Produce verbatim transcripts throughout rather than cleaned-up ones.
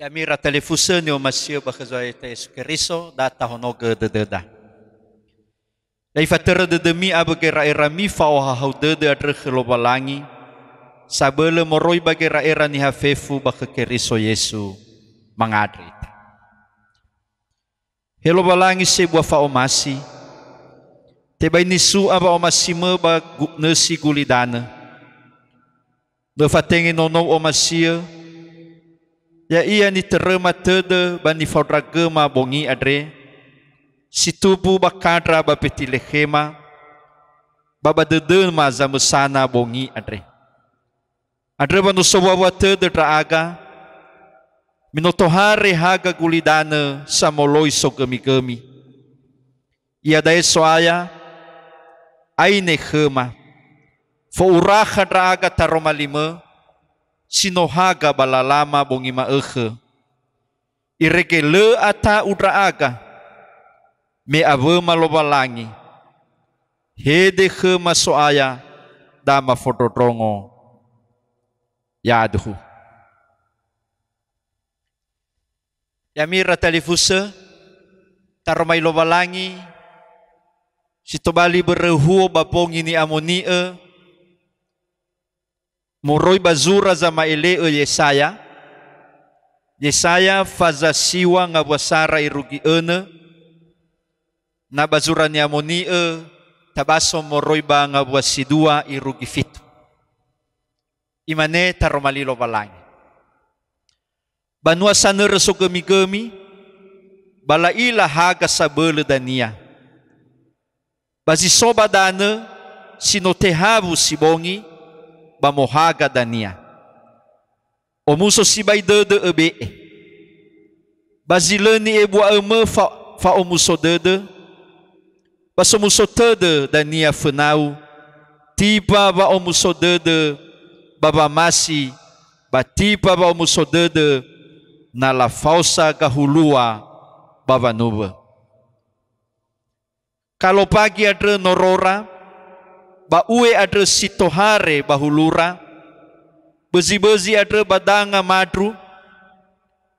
Ya'ami ira talifusö ni'omasi'ö ba khö Zo'aya ya'ita Yesu Keriso, da tahonogö dödöda. Ya ifatörö dödömi awö gera'erami fa'ohahau dödö andrö khö Lowalangi, sabölö moroi ba gera'era niha fefu ba khö Keriso Yesu mangandrö ita. He Lowalangi sebua fa'omasi, tebai nisu'a wa'omasimö ba gu-, nösi gulidanö. Lö fatenge nonou omasi'ö, ya'ia nitöröma tödö ba nifaondragöma bongi andre, si tumbu ba kandra ba Betilehema, ba ba dödöma zamösana bongi andre. Andrö wa no sowuawua tödö ndra'aga, me no tohare haga gulidanö samoloi sogömigömi. Iada'e So'aya, aine khöma, fo'urakha ndra'aga taroma limö, si no haga ba lalama bongi ma'ökhö. Irege lö ata'u ndra'aga, me awöma Lowalangi, hede khöma So'aya, da mafondrondrongo. Yaduhu. Ya'ami ira talifusö, taromali Lowalangi, si tobali börö huo ba bongi ni'amoni'ö, moroi ba zura zama'ele'ö Yesaya, Yesaya faza siwa ngawua sara irugi önö, na ba zura ni'amoni'ö tabaso moroi ba ngawua si dua irugi fitu. Imane taromali Lowalangi. Banua sanörö sogömigömi, ba la'ila haga sabölö dania. Ba zi so ba danö si no tehawu si bongi, ba mohaga dania. Omuso sibai dödö öbe'e. Ba zi lö ni'ebua'ömö fa-, fa'omuso dödö, ba somuso tödö dania fönau, tiba wa'omuso dödö ba wamasi, ba tiba wa'omuso dödö na lafaosa gahulua ba wanuwö. Kalobagi andrö norora, ba ue andrö si tohare ba hulura, bözi-bözi andrö ba danga mandru,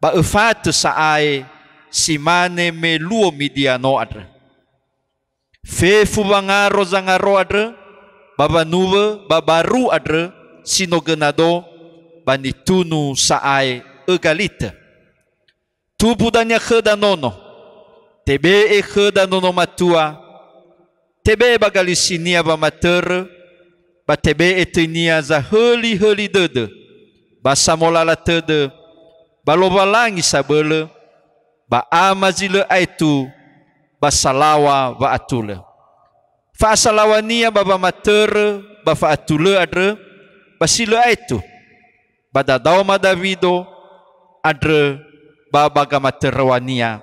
ba öfatö sa'ae si mane me luo Midiano andrö. Fefu wangaro zangaro andrö, ba wanuwö, ba baru andrö, si no göna do, ba nitunu sa'ae ögalitö. Tumbu dania khöda nono, tebe'e khöda nono matua, tebe'e ba galisinia wamatörö, ba tebe'e töinia zahöli-höli dödö, ba samolala tödö, ba Lowalangi sabölö, ba ama zi lö aetu, ba salaŵa wa'atulö. Fa'asalaŵania ba wamatörö, ba fa'atulö andrö, ba si lö aetu, ba dadaoma Dawido andrö ba ba gamatöröŵania,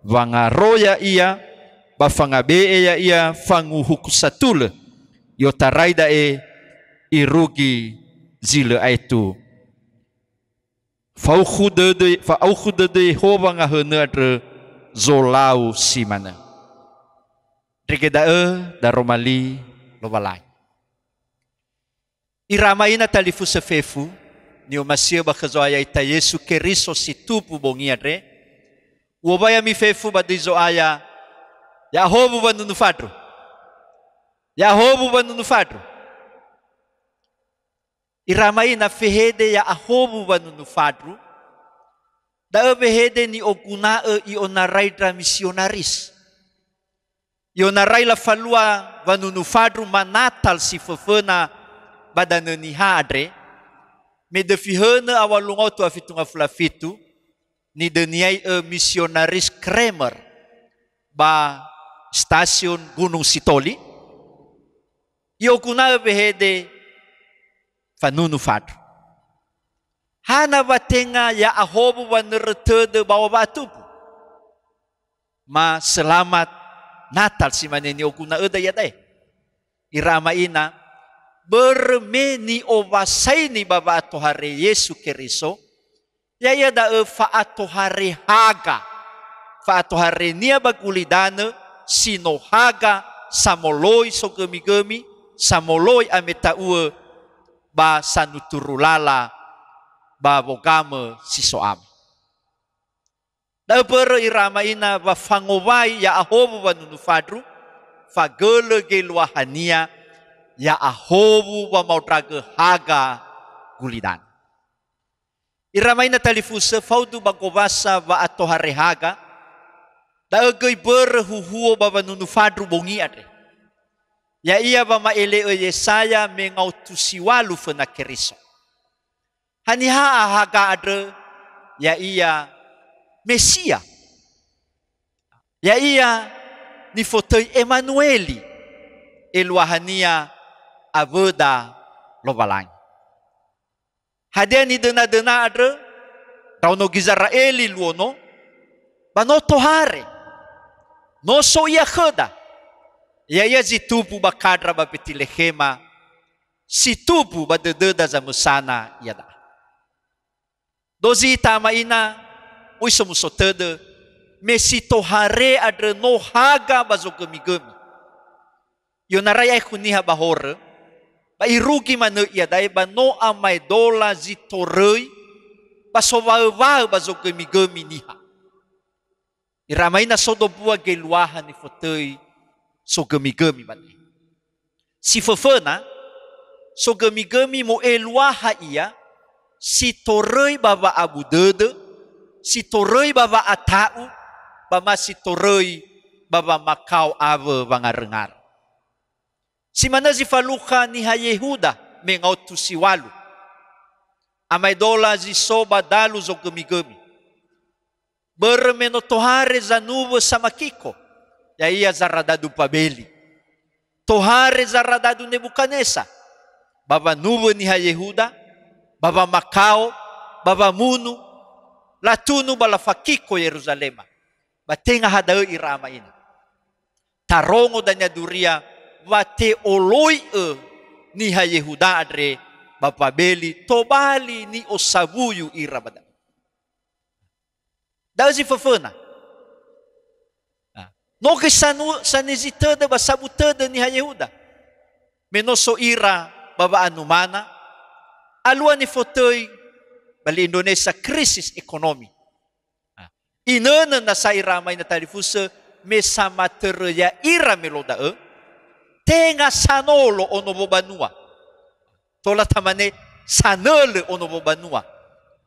wangaro ya'ia, ba fangabe'e ya'ia fanguhuku satulö, i'otarai da'e irugi zi lö aetu. Fa'aukhu dödö, fa'aukhu dödö Yehowa ngahönö andrö zolau si manö. Ndrege da'ö daroma li Lowalangi. Ira ama ina talifusö fefu, ni'omasi'ö ba khö Zo'aya ita Yesu Keriso si tumbu bongi andre, u'owai ami fefu ba döi Zo'aya, ya'ahowu wanunu fandru. Ya'ahowu wanunu fandru. Ira ama ina, fehede ya'ahowu wanunu fandru, da'ö wehede ni'oguna'ö i'onarai ndra misionaris. I'onarai lafalua wanunu fandru ma Natal si föföna ba Danö Niha andre, me döfi hönö awalungotu a fitu ngafulu a fitu, nidöniai'ö misionaris Kremer ba stasiun Gunungsitoli, i'oguna'ö wehede fanunu fandru. Hana wa tenga ya'ahowu wanörö tödö ba wa'atumbu? Ma selamat Natal si mane ni'oguna'öda iada'e. Ira ama ina, börö me ni'owasaini ba wa'atohare Yesu Keriso, ya'ia da'ö fa'atohare haga, fa'atoharenia ba gulidanö si no haga samoloi sogömigömi, samoloi ameta'uö ba sanuturu lala ba wogamö si so ami. Da'ö mbörö ira ama ina wa fangowai ya'ahowu wanunu fandru, fagölö geluahania ya'ahowu wamaondragö haga gulidanö. Ira ama ina talifusö, faudu ba gowasa wa'atohare haga, da'ö göi mbörö huhuo ba wanunu fandru bongi andre. Ya'ia wama'ele'ö Yesaya me ngaotu si ŵalu föna Keriso. Haniha haga andrö? Ya'ia Mesia. Ya'ia nifotöi Emanueli, eluahania Awöda Lowalangi. Hadia nidöna-döna andrö? Ndraono Gizera'eli luo no, ba no tohare. No so ia khöda. Ya'ia zi tumbu ba kandra ba Betilehema, si tumbu ba dödöda zamösana iada'a. Dozi ita ama ina, oi somuso tödö, me si tohare andrö no haga ba zogömigömi. I'onarai aekhu niha ba horö, ba irugi manö iadae ba no amaedola zi toröi ba sowaöwaö ba zogömigömi niha. Ira ama ina, so dombua geluaha nifotöi sogömigömi ba da'e. Si föföna, sogömigömi mo'eluaha ia si toröi ba wa'abu dödö, si toröi ba wa'ata'u, ba ma si toröi ba wamakao awö wangaröngarö. Si manö zi falukha niha Yehuda me ngaotu si ŵalu. Amaedola zi so ba dalu zogömigömi. Börö me no tohare zanuwö samakiko, ya'ia zaradadu Babeli. Tohare zaradadu Nebukadnesa, ba wanuwö niha Yehuda, ba wamakao, ba wamunu, latunu ba lafakiko Yeruzalema. Ba tenga ha da'ö ira ama ina. Tarongo dania duria wa te'oloi'ö niha Yehuda andre ba Babeli, tobali ni'osawuyu ira ba da'ö. Da'ö zi föföna. Ah. No göi sanu-, sanezi tödö ba sabu tödö niha Yehuda. Me no so ira ba wa'anumana, alua nifotöi ba li Indonesia krisis ekonomi. Ah. Inönö nasa ira ama ina talifusö me samatörö ya'ira melo da'ö, tenga sanolo ono wobanua. Tola tamane sanölö ono wobanua.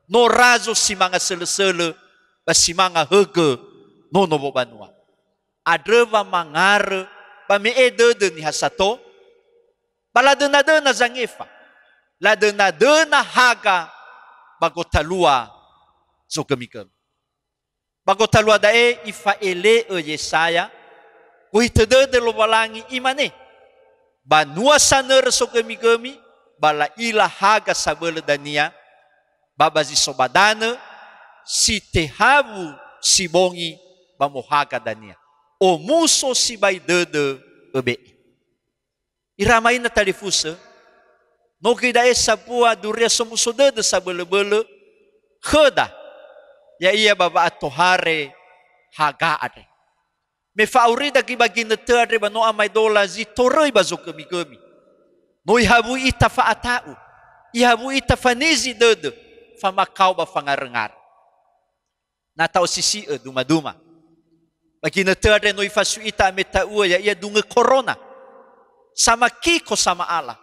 No razo si manga sölö-sölö ba si manga högö nono wobanua. Andrö wa mangarö ba me'e dödö niha sato, ba ladöna-döna zangefa. Ladöna-döna haga ba gotalua zogömigömi. Ba gotalua da'e ifa'ele'ö Yesaya, gohitö dödö Lowalangi, imane, "Banua sanörö sogömigömi, ba la'ila haga sabölö dania, ba ba zi so ba danö, si tehawu si bongi ba mohaga dania. Omuso sibai dödö öbe'e." Ira ama ina talifusö, no göi da'e sambua duria somuso dödö sabölö-bölö khöda, ya'ia ba wa'atohare haga andre. Me fa'aurida göi ba ginötö andre ba no amaedola zi toröi ba zogömigömi. No ihawui ita fa'ata'u, ihawui ita fanizi dödö, famakao ba fangaröngarö. Na ta'osisi'ö duma-duma. Ba ginötö andre no ifasui ita ameta'uö, ya'ia dungö korona. Samakiko sama'ala.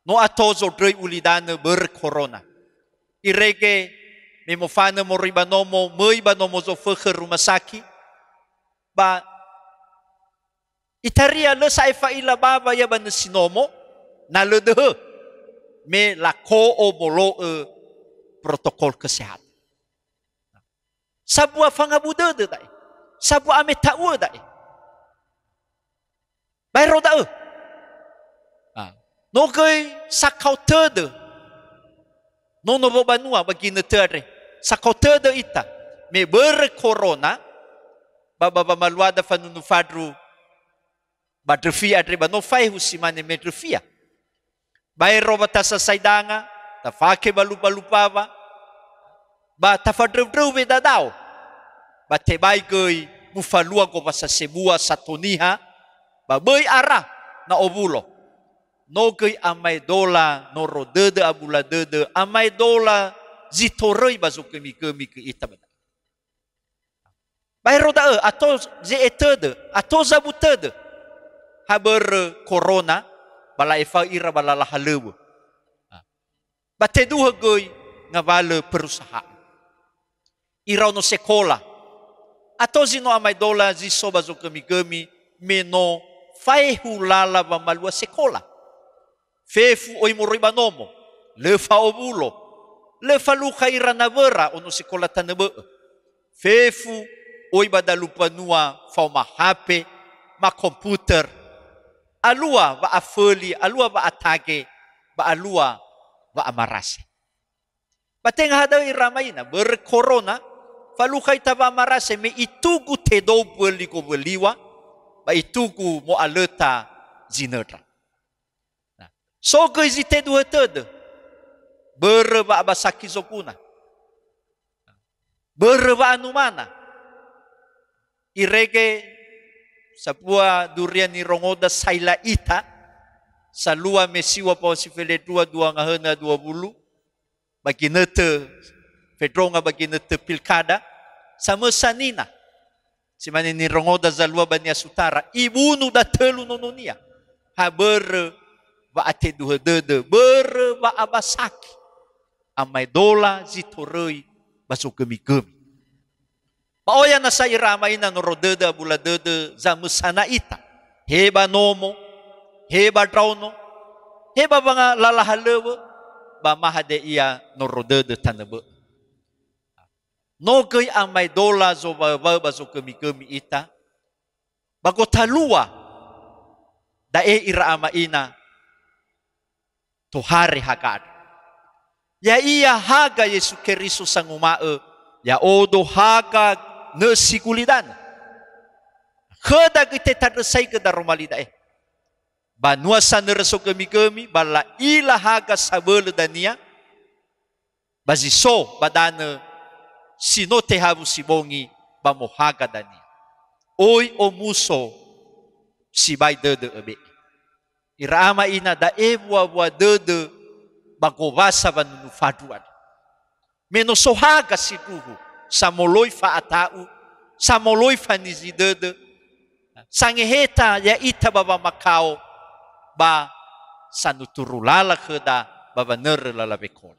No ato zondröi ulidanö börö korona. Irege me mofanö moroi ba nomo, möi ba nomo zofökhö rumah sakit, ba itaria lö sa'ae fa'ila bawa ia ba nösi nomo, na lö döhö, me lako'o molo'ö protokol kesehatan. Sambua fangabu dödö da'e. Sambua ameta'uö da'e. Baero da'ö. Ah. No göi sakao tödö nono wobanua ba ginötö andre. Sakao tödö ita. Me börö korona, ba, ba, ba maluada fanunu fandru ba ndröfi andre ba no faehu si mane me ndröfia. Baero wa tasasai danga, tafake balu-balu bawa, ba tafandröu-ndröu wedadao, ba tebai göi mufalua gowasa sebua sato niha, ba böi ara na owulo. No göi amaedola noro dödö abula dödö, amaedola zi toröi ba zogömigömi göi ita ba da'ö. Baero da'ö, ato ze'e tödö, ato zabu tödö. Ha börö korona, ba la'efaö ira ba lala halöŵö. Ba teduhö göi ngawalö perusahaan. Iraono sekola. Ato zi no amaedola zi so ba zogömigömi me no faehu lala wamalua sekola. Fefu oi moroi ba nomo, lö fa'owulo, lö falukha ira nawöra ono sekola tanö bö'ö. Fefu oi ba dalu mbanua faoma hape, ma komputer, alua wa'aföli, alua wa'atage, ba alua wa'amarase. Ba tenga ha da'ö ira ama ina, börö korona, falukha ita wa'amarase me itugu tedou mböli gowöliŵa, ba itugu mo'alöta zinöndra. Nah, so göi zi teduhö tödö, börö wa'abasaki zoguna, börö wa'anumana. Irege sambua duria nirongoda saila ita, salua me siŵa mpawa si felendrua dua ngahönö dua wulu, ba ginötö fendronga ba ginötö pilkada, samösa nina. Si mane nirongoda zalua ba Nia Sutara, ibunu datölu nononia. Ha börö wa'ateduhö dödö, börö wa'abasaki. Amaedola zi toröi ba zogömigömi. Ba oya nasa ira ama ina noro dödö, abula dödö, zamösana ita. He ba nomo, he ba ndraono, he ba wanga-, lala halöŵö, ba ma hadia ia noro dödö tanö bö'ö. No göi amaedola zowaöwaö ba zogömigömi ita, ba gotalua da'e ira ama ina, tohare haga andrö. Ya'ia haga Yesu Keriso sanguma'ö, "Ya'odo haga nösi gulidanö." Khöda göi tetandrösaigö daroma li da'e. Banua sanörö sogömigömi, ba la'ila haga sabölö dania, ba zi so ba danö si no tehawu si bongi ba mohaga dania. Oi omuso, sibai dödö öbe'e. Ira ama ina, da'e wuawua dödö ba gowasa wanunu fandru andrö. Me no so haga sindruhu, samoloi fa'ata'u, samoloi fanizi dödö, sangeheta ya'ita ba wamakao, ba sanuturu lala khöda ba wanörö lala wekola.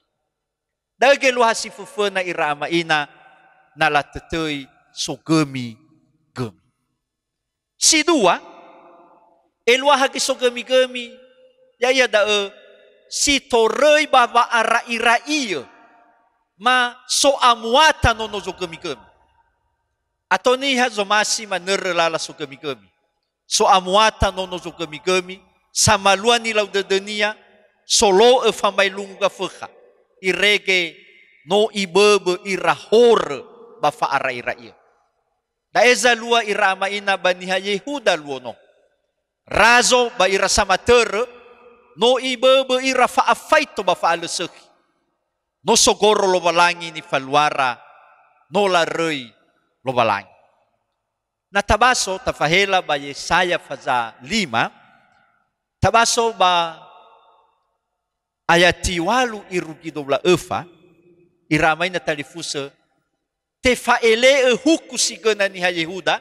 Da'ö geluaha si föföna ira ama ina, na latötöi sogömi-gömi. Si dua, eluaha göi sogömi-gömi, ya'ia da'ö si toröi ba wa'ara'ira'iö, ma so'amuata nono zogömi-gömi. Ato niha zomasi manörö lala sogömi-gömi. So'amuata nono zogömi-gömi, samalua nilau dödönia, solo'ö famaelungu gafökha. Irege no iböbö ira horö ba fa'ara'ira'iö. Da'e zalua ira ama ina ba niha Yehuda luo no. Razo ba ira samatörö, no iböbö ira fa'afaito ba fa'alösökhi. No sogoro Lowalangi nifaluara, no laröi Lowalangi. Na tabaso, tafahela ba Yesaya faza lima, tabaso ba ayati walu irugi dua wulu a öfa, ira ama ina talifusö, "Tefa'ele'ö huku si göna niha Yehuda,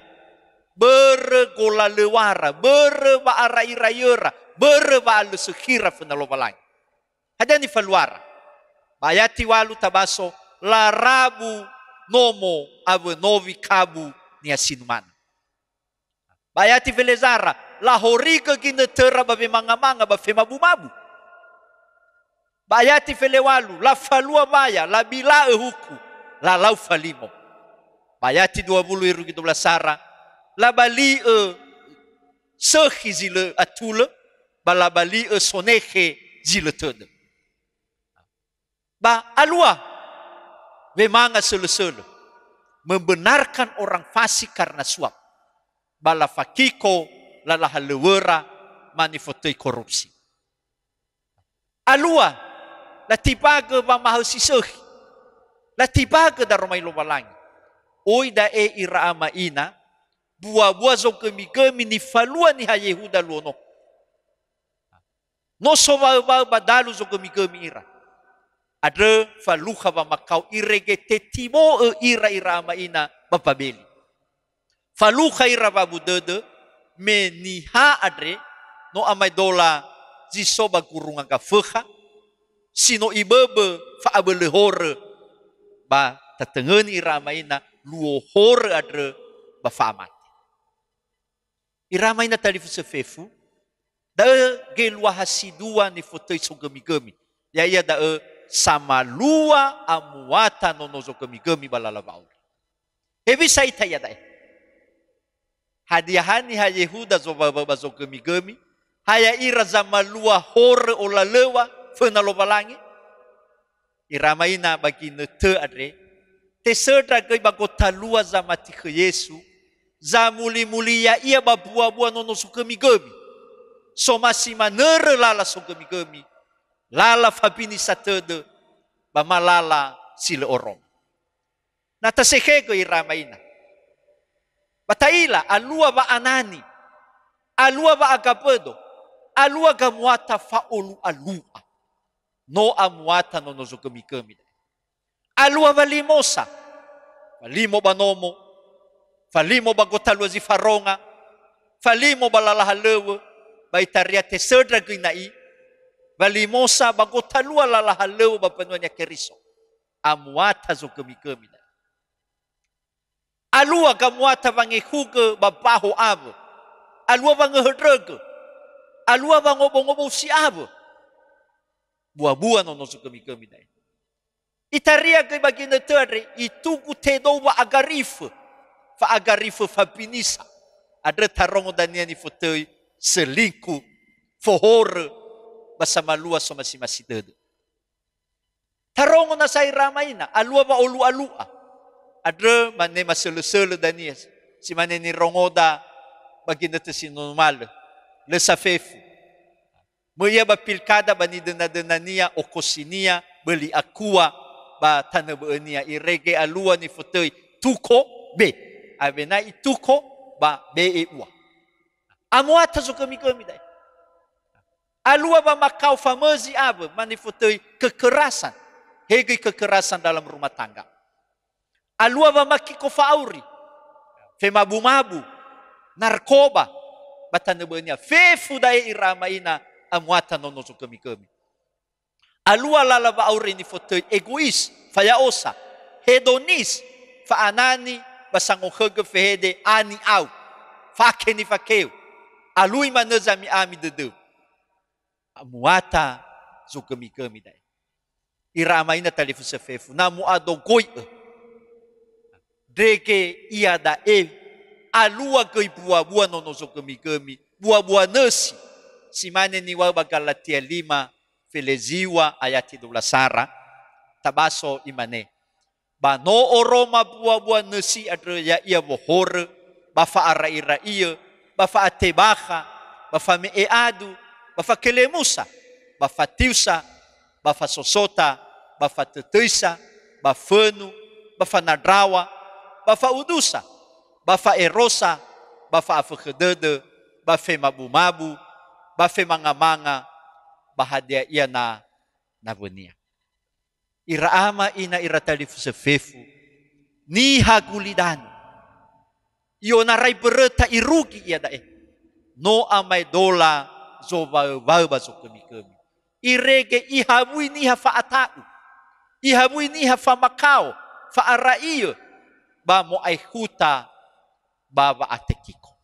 börö golalöŵara, börö wa'ara'ira'iöra, börö wa'alösökhira föna Lowalangi." Hadia nifaluara? Ba ayati walu tabaso, "Larabu nomo awö nowi kabu niha si numana." Ba ayati felezara, "Lahorigö ginötöra ba wemangamanga ba femabumabu." Ba ayati felewalu, "Lafalua waya, labila'ö huku, lalau falimo." Ba ayati dua wulu irugi dua belasara, "Labali'ö sökhi zi lö atulö, ba labali'ö sonekhe zi lö tödö." Ba alua wemanga sölö-sölö, membenarkan orang fasik karena suap. Ba lafakiko lala halöŵöra ma nifotöi korupsi. Alua, latimbagö wamahösi sökhi. Latimbagö daroma li Lowalangi. Oi da'e ira ama ina, bua-bua zogömi-gömi nifalua niha Yehuda luo no. No sowaö-waö ba dalu zogömi-gömi ira. Andrö falukha wamakao, irege tetibo'ö ira, ira ama ina, ba Babeli. Falukha ira wa'abu dödö, me niha andre no amaedola zi so ba gurunga Gafökha, si no iböbö fa'abölö horö, ba tatöngöni ira ama ina luo horö andrö ba fa'amate. Ira ama ina talifusö fefu, da'ö geluaha si dua nifotöi sogömigömi. Ya'ia da'ö samalua amuata nono zogömigömi ba lala wa'auri. Hewisa ita iada'e? Hadia ha niha Yehuda zowaöwaö ba zogömigömi? Ha ya'ira zamalua horö olalöŵa föna Lowalangi? Ira ama ina ba ginötö andre, tesöndra göi ba gotalua zamati khö Yesu, zamuli-muli ya'ia ba mbuabua nono sogömigömi. Somasi manörö lala sogömigömi, lala fabinisa tödö, ba ma lala si lö oroma. Na tasekhegö ira ama ina. Ba ta'ila, alua wa'anani, alua wa'agabödo, alua gamuata fa'olu'alu'a. No amuata nono zogömigömi. Alua walimosa, falimo ba nomo, falimo ba gotalua zi faronga, falimo ba lala halöŵö, ba itaria tesöndra göi na'i, walimosa ba gotalua lala halöŵö ba mbanua-Nia Keriso. Amuata zogömigömi. Alua gamuata wangekhugö ba baho awö. Alua wangöhöndrögö. Alua wangobongobo si awö. Buabua nono zogömigömi da'e. Itaria göi ba ginötö andre, itugu tedou wa'agarifö. Fa'agarifö fabinisa. Andrö tarongo dania nifotöi, selingkuh, fohorö, ba samalua somasi-masi dödö. Tarongo nasa ira ama ina, alua wa'olu'alu'a. Andrö mane masölösölö dania, si mane nirongoda ba ginötö si no numalö. Lö sa fefu. Möi ia ba pilkada ba nidönadönania, okosinia, böli akua ba tanö bö'önia. Irege alua nifotöi, tuko, be. Awena ituko, ba be'e ua. Amuata zogömigömi da'e. Alua wamakao famözi awö, ma nifotöi kekerasan. He göi kekerasan dalam rumah tangga. Alua wamakiko fa'auri, femabumabu, narkoba, ba tanö bö'önia. Fefu da'e ira ama ina amuata nono zogömigömi. Alua lala wa'auri nifotöi egois, faya'osa, hedonis, fa'anani, ba sangokhögö fehede ani au, fake nifakeu. Alui manö zami'ami dödöu. Amuata zogömigömi da'e. Ira ama ina talifusö fefu, na mu'adogoi'ö. Ndrege iada'e, alua göi mbuabua nono zogömigömi, mbuabua nösi, si mane niŵa'ö ba Galatia lima, feleziŵa ayati dua belas sara, tabaso imane, ba no oroma mbuabua nösi andrö ya'ia wohorö, ba fa'ara'ira'iö, ba fa'atebakha, ba fame'e adu, ba fakelemusa, ba fatiusa, ba fasosota, ba fatötöisa, ba fönu, ba fanandraŵa, ba fa'udusa, ba fa'erosa, ba fa'afökhö dödö, ba femabumabu, ba femangamanga, ba hadia ia na nawönia. Ira ama ina ira talifusö fefu, niha gulidanö. I'onarai mböröta irugi iada'e. No amaedola zowaöwaö ba zogömigömi. Irege ihawui niha fa'ata'u. Ihawui niha famakao, fa'ara'iö, ba mo'aekhuta ba wa'atekiko.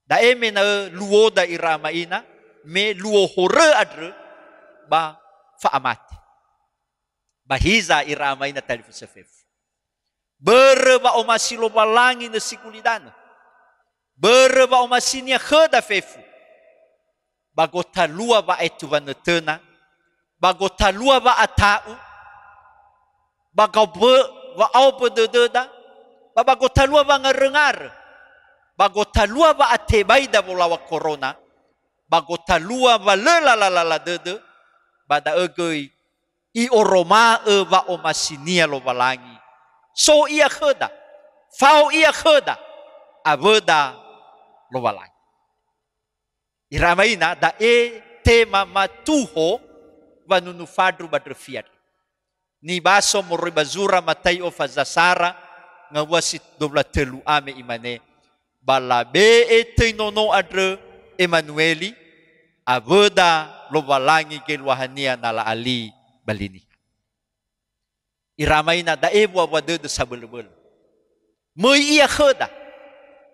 Da'e mena'ö luoda ira ama ina, me luo horö andrö ba fa'amate. Ba hiza ira ama ina talifusö fefu. Börö wa'omasi Lowalangi nösi gulidanö. Börö wa'omasinia khöda fefu. Ba gotalua wa'aetu wanötöna, ba gotalua wa'ata'u, ba gaobö-, wa'aobö dödöda, ba, ba gotalua wangaröngarö, ba gotalua wa'atebaida wolaŵa korona, ba gotalua wa lö lalalala dödö, ba da'ö göi i'oroma'ö wa'omasinia Lowalangi. So ia khöda, fao ia khöda, awöda Lowalangi. Ira ama ina, da'e tema matuho wanunu fandru ba ndröfi andre. Nibaso moroi ba zura Matai'o faza sara, ngawua si dua belas tölu a me imane, Ba labe'e töi nono andrö Emanueli, awöda Lowalangi geluahania na la'ali ba li niha. Ira ama ina, da'e mbuabua dödö sabölöbölö. Möi ia khöda.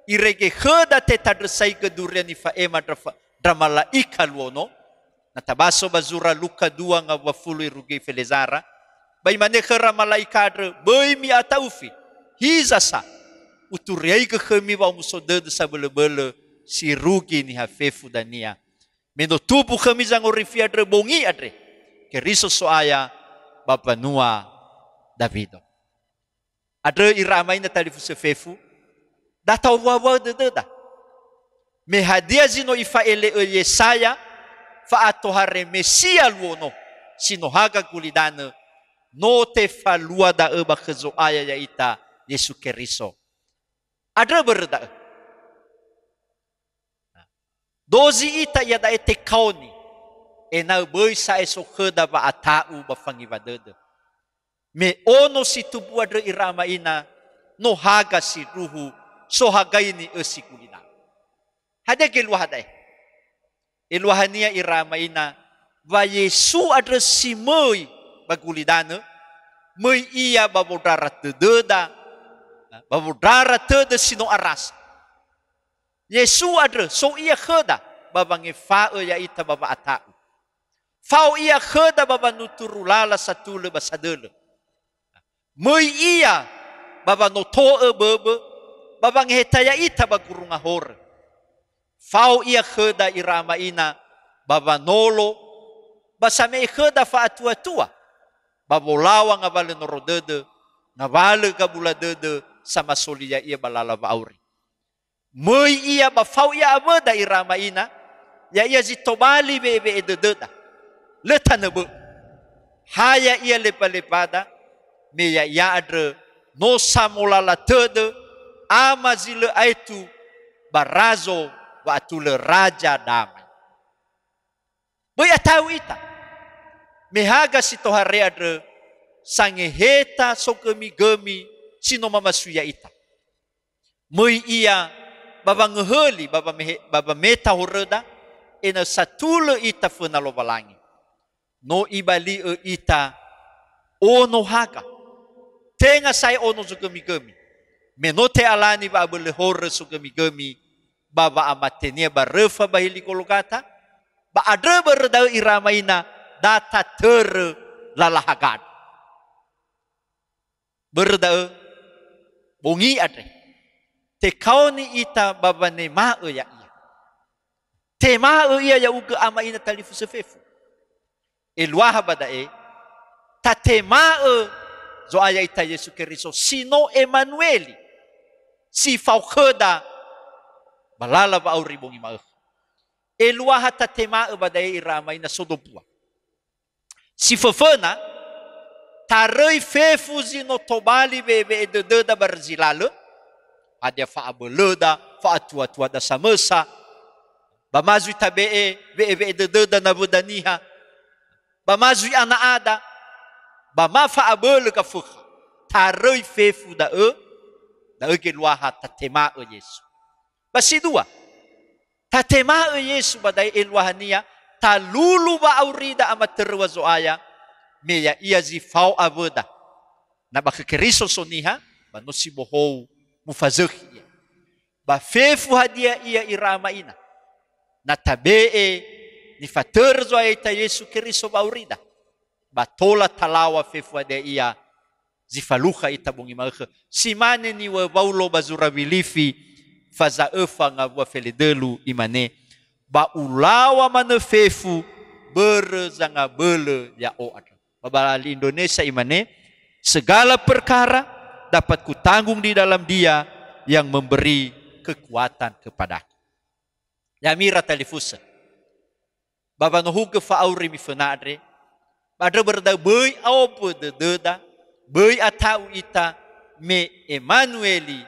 Irege khöda tetandrösaigö duria nifa'ema ndra fa-, ndra mala'ika luo no. Na tabaso ba zura Luka dua ngawua fulu irugi felezara. Ba imane khöra mala'ika andrö, "Böi mi'ata'ufi. Hiza sa, uturiaigö khömi wa'omuso dödö sabölöbölö si irugi niha fefu dania. Me no tumbu khömi zangorifi andrö bongi andre, Keriso So'aya ba mbanua Dawido." Andrö ira ama ina talifusö fefu, da taowuawuaö dödöda. Me hadia zi no ifa'ele'ö Yesaya, fa'atohare Mesia luo no, si no haga gulidanö, no tefalua da'ö ba khö Zo'aya ya'ita Yesu Keriso. Andrö börö da'ö. Dozi ita iada'e tekaoni, ena'ö böi sa'ae so khöda wa'ata'u ba fangiwa dödö. Me ono si tumbu andrö ira ama ina, no haga sindruhu, sohagaini ösi gulidanö. Hadia geluaha da'e? Eluahania ira ama ina, wa Yesu andrö si möi ba gulidanö, möi ia ba wondrara dödöda, ba wondrara tödö si no arasa. Yesu andrö, so ia khöda ba wangefa'ö ya'ita ba wa'ata'u. Fao ia khöda ba wanuturu lala satulö ba sadölö. Möi ia ba wanoto'ö böbö, ba wangeheta ya'ita ba gurunga horö. Fao ia khöda ira ama ina ba wanolo, ba same'e khöda fa'atuatua, ba wolaŵa ngawalö noro dödö, ngawalö gabula dödö samasoli ya'ia ba lala wa'auri. Möi ia ba fao ia awöda ira ama ina, ya'ia zi tobali we'ewe'e dödöda. Lö tanö bö'ö. Ha ya'ia lembalembada, me ya'ia andrö no samolala tödö, ama zi lö aetu ba razo wa'atulö Raja Damai. Böi ata'u ita. Me haga si tohare andrö, sangeheta sogömigömi si no mamasui ya'ita. Möi ia ba wangöhöli, ba wamehe-, ba wameta horöda, ena'ö satulö ita föna Lowalangi. No ibali'ö ita ono haga. Tenga sa'ae ono zogömigömi. Me no te'alani wa'abölö horö sogömigömi ba wa'amatenia ba röfa ba hili Golgata, ba andrö börö da'ö ira ama ina da tatörö lala haga andrö. Börö da'ö, bongi andre, tekaoni ita ba wanema'ö ya'ia. Tema'ö ia ya'ugö ama ina talifusö fefu. Eluaha ba da'e, tatema'ö Zo'aya ita Yesu Keriso, si no Emanueli, si fao khöda ba lala wa'auri bongi ma'ökhö. Eluaha tatema'ö ba da'e ira ama ina sodombua. Si föföna, taröi fefu zi no tobali we'ewe'e dödöda ba zi lalö, hadia fa'abölöda, fa'atuatuada samösa, ba ma zui tabe'e we'ewe'e dödöda nawöda niha, ba ma zui ana'ada, ba ma fa'abölö gafökha. Taröi fefu da'ö, da'ö geluaha tatema'ö Yesu. Ba si dua, tatema'ö Yesu ba da'e eluahania, talulu wa'aurida amatöröŵa Zo'aya, me ya'ia zi fao awöda. Na ba khö Keriso so niha, ba no si bohou mufazökhi ia. Ba fefu hadia ia ira ama ina, na tabe'e nifatörö Zo'aya ita Yesu Keriso wa'aurida, ba tola talaŵa fefu hadia ia zi falukha ita bongi ma'ökhö. Si mane niŵa'ö Waulo ba zura Wilifi, faza öfa ngawua felendölu, imane, "Ba ulaŵa manö fefu börö zangabölö ya'o andrö." Ba, ba li Indonesia imane, "Segala perkara dapat kutanggung di dalam Dia yang memberi kekuatan kepadaku." Ya'ami ira talifusö. Ba wanohugö fa'auri miföna andre, ba andrö börö da'ö böi aombö dödöda, böi ata'u ita, me Emanueli,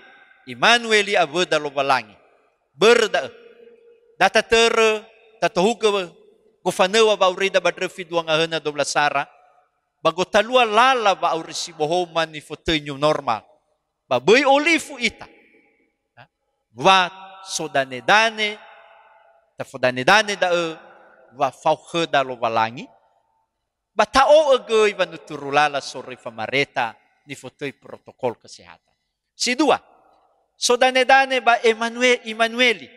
Emanueli awöda Lowalangi. Börö da'ö, da tatörö, tatohugö gofanöŵa wa'aurida ba ndröfi dua ngahöna dua belas sara, ba gotalua lala wa'auri si bohou ma nifotöi new normal. Ba böi olifu ita. Wa sodanedane, tafodanedane da'ö wa fao khöda Lowalangi, ba ta'o'ö göi wanuturu lala soroi famareta nifotöi protokol kesehatan. Si dua, sodanedane ba Emanue-, Imanueli.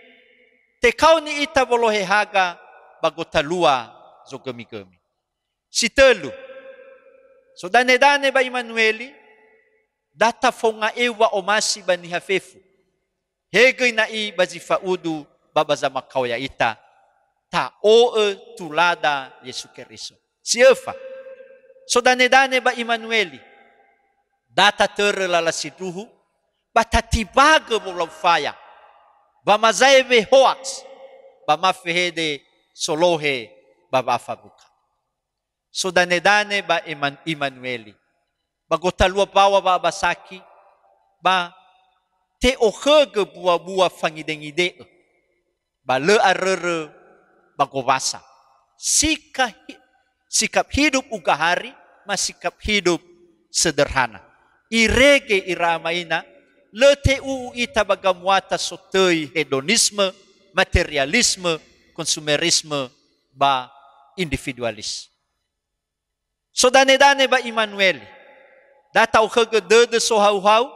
Tekaoni ita wolohe haga ba gotalua zogömigömi. Si tölu, sodanedane ba Imanueli, da tafonga'eu wa'omasi ba niha fefu. He göi na'i ba zi fa'udu ba ba zamakao ya'ita, ta'o'ö tulada Yesu Keriso. Si öfa, sodanedane ba Imanueli, da tatörö lala sindruhu, ba tatimbagö wolau faya, ba mazaewe hoax, ba ma fehede solohe ba wa'afawuka. Sodanedane ba Eman-, Imanueli. Ba gotalua mbaŵa wa'abasaki, ba te'okhögö bua-bua fangidengide'ö, ba lö arörö ba gowasa. Sika hi-, sikap hidup ugahari, ma sikap hidup sederhana. Irege ira ama ina, lö te'u'u ita ba gamuata sotöi hedonisme, materialisme, konsumerisme, ba individualis. Sodanedane ba Imanueli. Da ta'okhögö dödö sohauhau,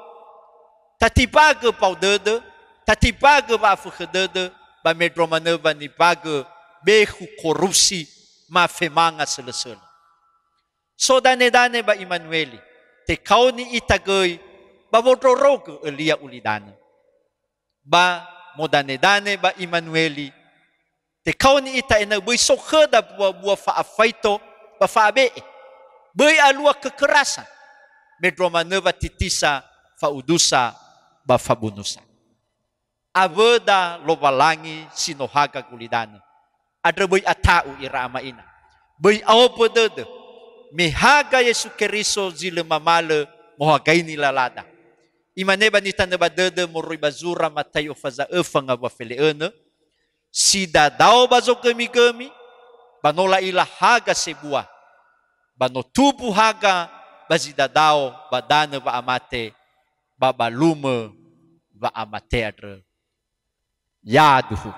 tatimbagö mbao dödö, tatimbagö wa'afökhö dödö, ba mendrua manö wa nimbagö bekhu korupsi ma femanga sölösölö. Sodanedane ba Imanueli, tekaoni ita göi ba wondrorogö ölia ulidanö. Ba modanedane ba Imanueli, tekaoni ita ena'ö böi so khöda bua-bua fa'afaito ba fa'abe'e. Böi alua kekerasan, mendrua manö wa titisa fa'udusa ba fabunusa. Awöda Lowalangi si no haga gulidanö. Andrö böi ata'u ira ama ina. Böi aombö dödö. Me haga Yesu Keriso zi lö mamalö mohagaini lalada. Imane ba nitanö ba dödö moroi ba zura Mataio faza öfa ngawua fele'önö, "Si dadao ba zogömigömi, ba no la'ila haga sebua, ba no tumbu haga ba zi dadao ba danö wa'amate, ba ba lumö wa'amate andrö." Yaduhu.